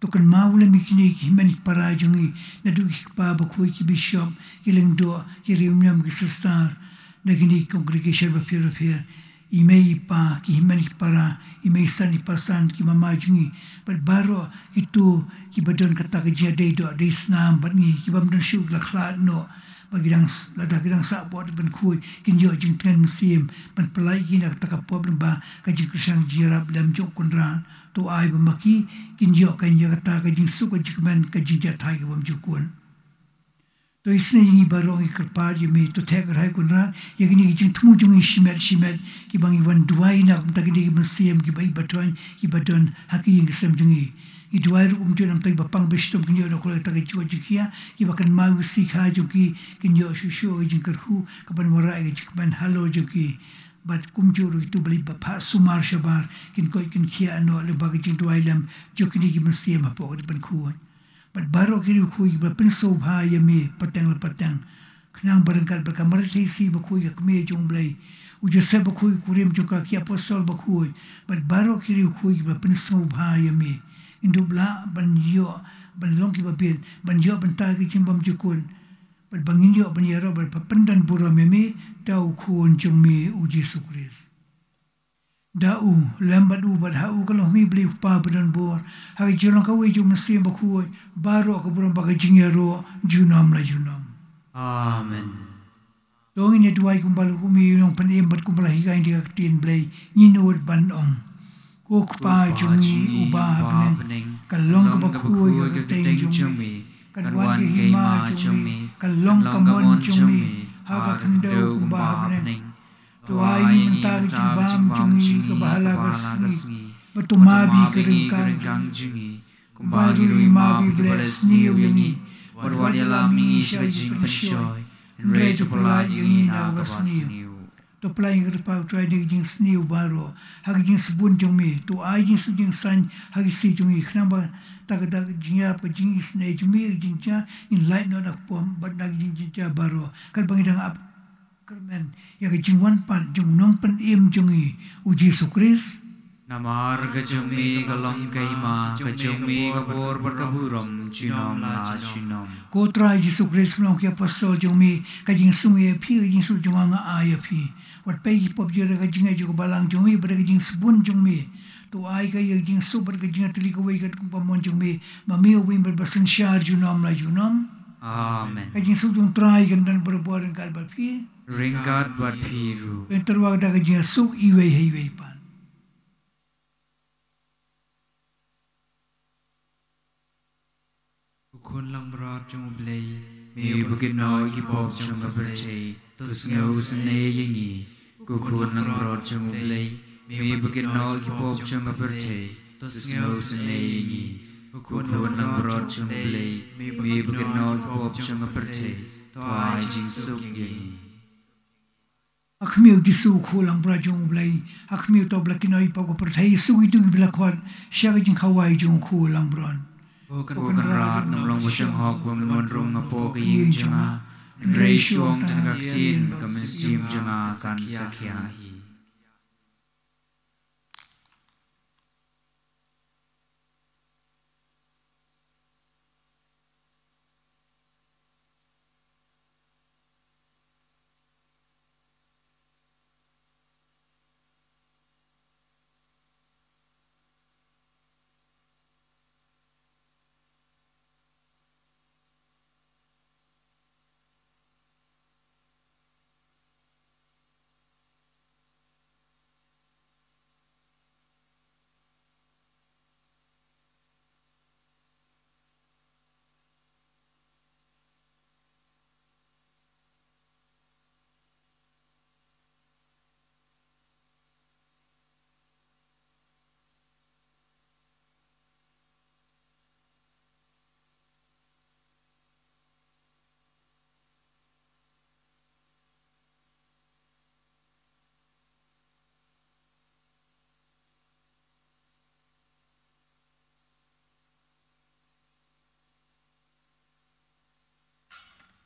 To kynmaw lem ïa kine ki hynmen ki para jong ngi, naduh ki kpa bakhuid, ki bishop, ki lyngdoh, ki riewniam, ki sister, na kine ki congregation bapher bapher, i mei i pa, ki hynmen ki para, i meisan i pasan, ki mama jong ngi, bad baroh kito kiba don kata ka jingïadei doh dei snam bad ngi, ki bym don shuh ki la khlad noh, ba ki dang s-, lada ki dang sah bor ban khuid, kin ïoh jingtngen mynsiem ban pyllait ïa ki na kata ka pop lyngba ka jingkyrshan jingïarap lem jong U Kynrad. To ai ba ma ki kin ïoh ka, ïa kata ka jingsuk, ka jingkmen, ka jingjathai ka bymjukut. To isynei ïa ngi baroh, ngi kyrpad ïa me, to theh kyrhai Kynrad ïa kine ki jingthmu jong ngi shimet shimet, kiba ngi wan duwai na ka bynta kine ki mynsiem kiba ïeit ba thoiñ kiba don ha ki ïing ki sem jong ngi. Ngi duwai ruh kumjuh na ka bynta kiba pang ba shitom, kin ïoh noh khublei ïa kata ka jingkoit jingkhiah, kiba kynmaw ïa ka sikha jong ki, kin ïoh shuh shuh ka jingkyrkhu kaban wanrah ïa ka jingkmen halor jong ki. Bad kumjuh ruh kito ba leit ba phah sumar shabar, kin koit kin khiah noh lyngba ka jingduwai lem jong kine ki mynsiem hapoh ka dei ban khuid. Bad baroh ki riewkhuid kiba pynsngewbha ïa me pateng la pateng, khnang ba ryngkat bad ka Maria Theisotti bakhuid, ka Kmie jong U Blei, u Joseph bakhuid, ki kurim jong ka, ki apostol bakhuid, bad baroh ki riewkhuid kiba pynsngewbha ïa me, ngin dup lah ban ïoh, ban long kiba bit, ban ïoh bynta ha ki jingbymjukut, bad ba ngin ïoh ban ïaroh bad ba pyndon burom ïa me da U Khun jong me U Jisu Khrist. Da u, lem bad u, bad ha u ka long ha me Blei U Kpa badonbor, ha ka jinglong kawei jong U Mynsiem Bakhuid, baroh ka burom bad ka jingïaroh junom la junom. Amen. To ngin ïa duwai kumba la, kumba la ïoh nongpynim bad kumba la hikai da ka ktien Blei, ngin nud ban ong: Ko Kpa jong ngi uba ha bneng, ka long kaba khuid ka kyrteng jong me, kan wan ka hima jong me, kan long ka mon jong me ha ka khyndew kumba ha bneng. To ai ïa ngi mynta ka jingbam jong ngi kaba ha la ka sngi, bad to map ïa ka ryngkang jong ngi, kumba ngi ruh ngi map ïa kiba leh sniew ïa ngi, bad wat ïalam ïa ngi sha ka jingpynshoi, hynrei to pyllait ïa ngi na kaba sniew. To pyllait ïa ngi ko Trai na ka jingsniew baroh ha ka jingsbun jong me. To ai jingsuk jingsaiñ ha ki sngi jong ngi, khnang ba da ka jingïarap ka jingisynei jong me, ka jingjia, ngin lait noh na ka pop bad na ka jingjynjar baroh, katba ngi dang ap kyrmen ïa ka jingwan pat jong u Nongpynim jong ngi U Jisu Khrist. Namar ka jong me ka long ka hima, ka jong me ka bor bad ka burom junom la junom. Ko Trai Jisu Khrist, me la ong ha ki apostol jong me: Ka jingsuk ïa phi, ka jingsuk jong nga nga ai ïa phi. Wat peit ïa ki pop jong ngi da ka jingngeit jong ka balang jong me bad da ka jingsbun jong me. To ai ka ïa ka jingsuk bad ka jingïatylli kawei katkum ka mon jong me, ma me uba im bad uba synshar junom la junom. Amen. Ka jingsuk jong U Trai kan don barabor ryngkat bad phi. Ryngkat bad phi ruh. Pyntrei da ka jingsuk iwei ha iwei pat. Ko Khun langbrot jong U Blei, me uba kynnoh ïa ki pop jong ka pyrthei, to sngew isynei ïa ngi. Ko Khun langbrot jong U Blei, me uba kynnoh ïa ki pop jong ka pyrthei, to sngew isynei ïa ngi. Ko Khun langbrot jong U Blei, me uba kynnoh ïa ki pop jong ka pyrthei, to ai jingsuk ïa ngi. Ha khmih U Jisu, U Khun langbrot jong U Blei, ha khmih uto uba la kynnoh ïa ki pop ka pyrthei, suk ïa kito kiba la khot sha ka jingkhawai jong U Khun langbrot. Ko Kynrad, ngam long ba shong hok ba men wan rung hapoh ka ïing jong nga, hynrei shu ong tang ka ktien bad ka mynsiem jong nga kan sa khia hi.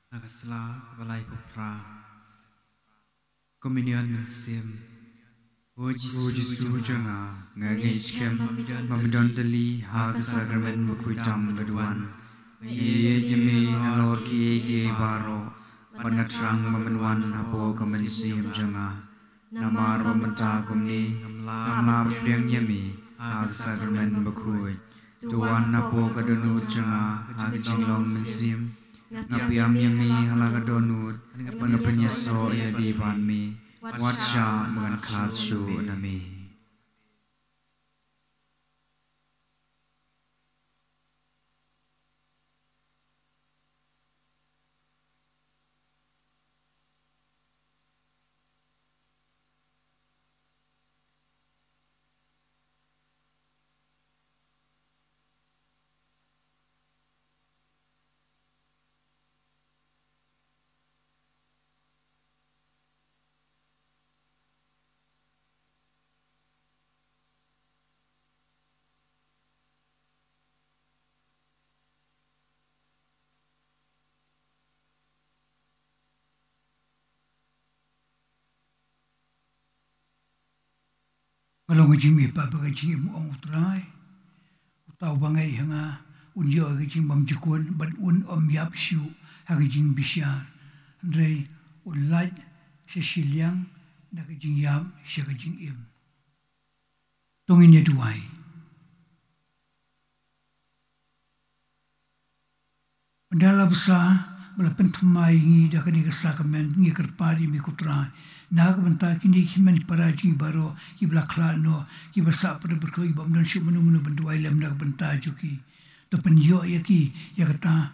Na ka sla ba laiphew phra. Communion mynsiem. O Jisu jong nga, nga ngeit skhem ba me don tylli ha ka sakramen bakhuid tam ba duwan. Nga ïeit ïa me halor kiei kiei baroh, bad nga thrang ba men wan hapoh ka mynsiem jong nga. Namar ba mynta kumne ngam lah ban pdiang ïa me ha ka sakramen bakhuid. To wan hapoh ka dohnud jong nga ha ka jinglong mynsiem. Nga pdiang ïa me ha la ka dohnud, bad nga pynïasoh ïa lade bad me. Wat shah ba ngan khlad shuh na me. Ka long ka jingmihpat bad ka jingim, ong U Trai. Uta uba ngeit ha nga, un ïoh ïa ka jingbymjukut, bad un ym ïap shuh ha ka jingbishar. Hynrei un lait sha shiliang na ka jingïap sha ka jingim. To ngin ïa duwai. Ynda la bsa bad la pynthymmai ïa ngi da kane ka sakramen, ngi kyrpad ïa me ko Trai, na ka bynta kine ki hynmen para jong ngi baroh kiba la khlad noh, kiba sah pyrshah pyrkhat, kiba ym don shuh mano mano ban duwai lem na ka bynta jong ki. To pynïoh ïa ki ïa kata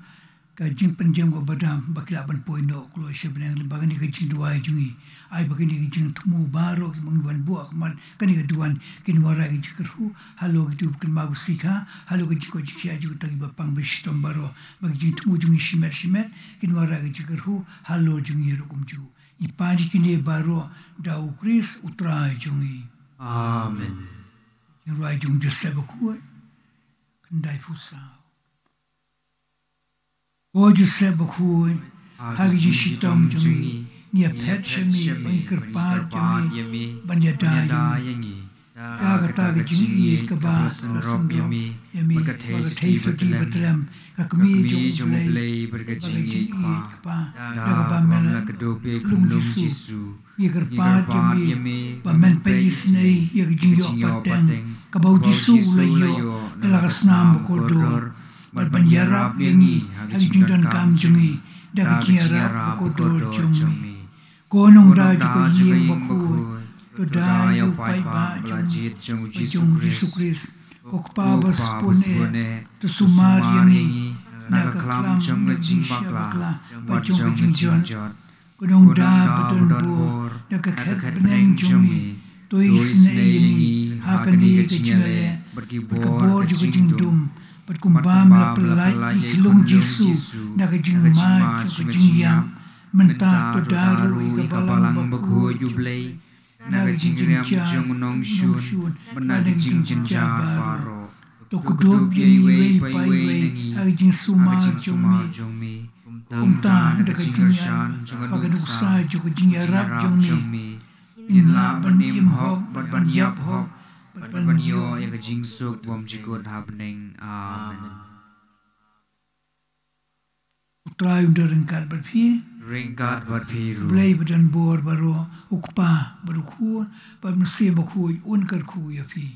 ka jingpynjem kaba dam ba ki lah ban poi noh kloi sha bneng, lyngba kane ka jingduwai jong ngi. Ai ba kine ki jingthmu baroh kiba ngi wan buh ha khmat kane ka duwan kin wanrah ka jingkyrkhu halor kito kiba kynmaw ka sngi kha, halor ka jingkoit jingkhiah jong kita kiba pang ba shitom baroh, ba ki jingthmu jong ngi shimet shimet kin wanrah ka jingkyrkhu halor jong ngi ruh kumjuh. Ngi pan ïa kine baroh da U Khrist U Trai jong ngi. Amen. Jingrwai jong U Joseph Bakhuid. Khyndai phew saw. Ko Joseph Bakhuid, ha ka jingshitom jong ngi, ngi ïa phet sha me, ba ngi kyrpad ïa me ban ïada ïa ngi. Da kata ka jingïeit kaba la synrop ïa me, bad ka thei syrti ba tlem, ka kmie jong U Blei bad ka jingïeit Kpa, da kaba me la kdup ïa ka khunlung Jisu. Ngi kyrpad ïa me ba men peit isynei ïa ka jingïoh pateng kaba u Jisu u la ïoh da la ka snam bakordor, bad ban ïarap ïa ngi ha ka jingdonkam jong ngi da ka jingïarap bakordor jong me. Ko Nongda jong ka ïing bakhuid, to da ïa u paidbah ba la jied jong u Jisu Khrist. Ko Kpa ba sbun eh, to sumar ïa ngi na ka khlam jong ka jingbakla bad jong ka jingjot. Ko Nongda ba don bor da ka khet bneng jong me, to isynei ïa ngi ha kane ka jingïaleh bad ka bor jong ka jingdum, bad kumba me la pyllait ïa i khyllung Jisu na ka jingmait jong ka jingïap, mynta to da ruh ïa ka Balang Bakhuid U Blei na ka jingriam jong u nongshun bad na ka jingjynjar baroh. To kdup ïa ngi iwei pa iwei ha ka jingsumar jong me, kumta da ka jingïaid bad ka nuksa jong ka jingïarap jong me, ngin lah ban im hok bad ban ïap hok bad ban ïoh ïa ka jingsuk bymjukut ha bneng. Amen. U Trai un da ryngkat bad phi. Ryngkat bad phi ruh. Blei ba don bor baroh, u Kpa bad u Khun bad u Mynsiem Bakhuid un kyrkhu ïa phi.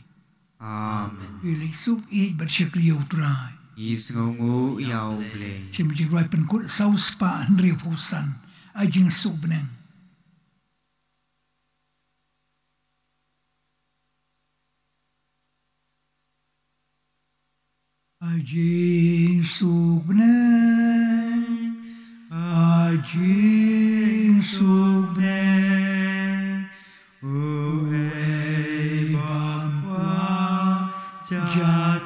Amen. Phi leit suk ïeit bad shakri ïa u Trai. Ïa sngewnguh ïa u Blei. Shim jingrwai pynkut saw spah hynriewphew san. Ai jingsuk bneng. Ai jingsuk bneng, ai jingsuk bneng, uei bym kwah jan